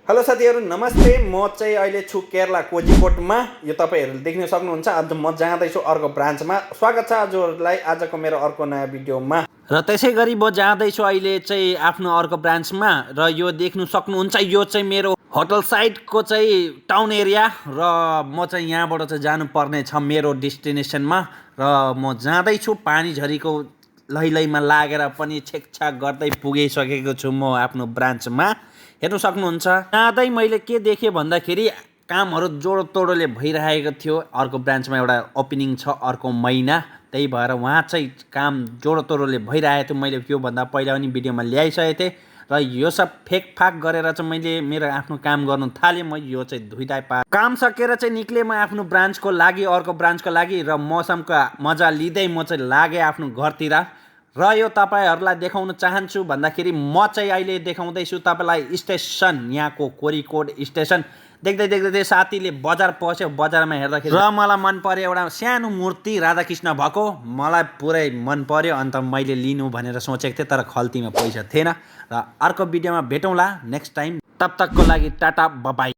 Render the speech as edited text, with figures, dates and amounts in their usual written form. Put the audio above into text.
Hello साथीहरू नमस्ते। म चाहिँ अहिले छु केरला कोजिकोटमा। यो तपाईँहरूले देख्न सक्नुहुन्छ। आज म जाँदैछु अर्को ब्रान्चमा। स्वागत छ हजुरहरूलाई आजको मेरो अर्को नयाँ भिडियोमा। र त्यसै गरी म जाँदैछु अहिले चाहिँ आफ्नो अर्को ब्रान्चमा। र यो देख्नु सक्नुहुन्छ, यो चाहिँ मेरो होटल साइडको चाहिँ टाउन एरिया। र म चाहिँ यहाँबाट चाहिँ जानुपर्ने छ मेरो डेस्टिनेसनमा। र म जाँदैछु पानीझरीको लैलैमा लागेर पनि छेकछाक गर्दै पुगिसकेको छु म आफ्नो ब्रान्चमा। हेर्नु सक्नुहुन्छ। जाँदै मैले के देखेँ भन्दाखेरि कामहरू जोडतोडले भइरहेको थियो। अर्को ब्रान्चमा एउटा ओपनिङ छ अर्को महिना, त्यही भएर वहाँ चाहिँ काम जोडतोडले भइरहेको थियो। मैले योभन्दा पहिला पनि भिडियोमा ल्याइसकेको थिएँ। र यो सब फेकफाक गरेर चाहिँ मैले मेरो आफ्नो काम गर्नु थालेँ। म यो चाहिँ धुइधाइ पा काम सकेर चाहिँ निक्लेँ म आफ्नो ब्रान्चको लागि, अर्को ब्रान्चको लागि। र मौसमको मजा लिँदै म चाहिँ लागेँ आफ्नो घरतिर। र यो तपाईँहरूलाई देखाउन चाहन्छु भन्दाखेरि म चाहिँ अहिले देखाउँदैछु तपाईँलाई स्टेसन, यहाँको कोरिकोड स्टेसन। देख्दै देख्दै साथीले बजार पस्यो। बजारमा हेर्दाखेरि र मलाई मन पर्यो एउटा सानो मूर्ति राधाकृष्ण भएको, मलाई पुरै मन पर्यो। अन्त मैले लिनु भनेर सोचेको थिएँ, तर खल्तीमा पैसा थिएन। र अर्को भिडियोमा भेटौँला नेक्स्ट टाइम। तब तकको लागि टाटा बाई।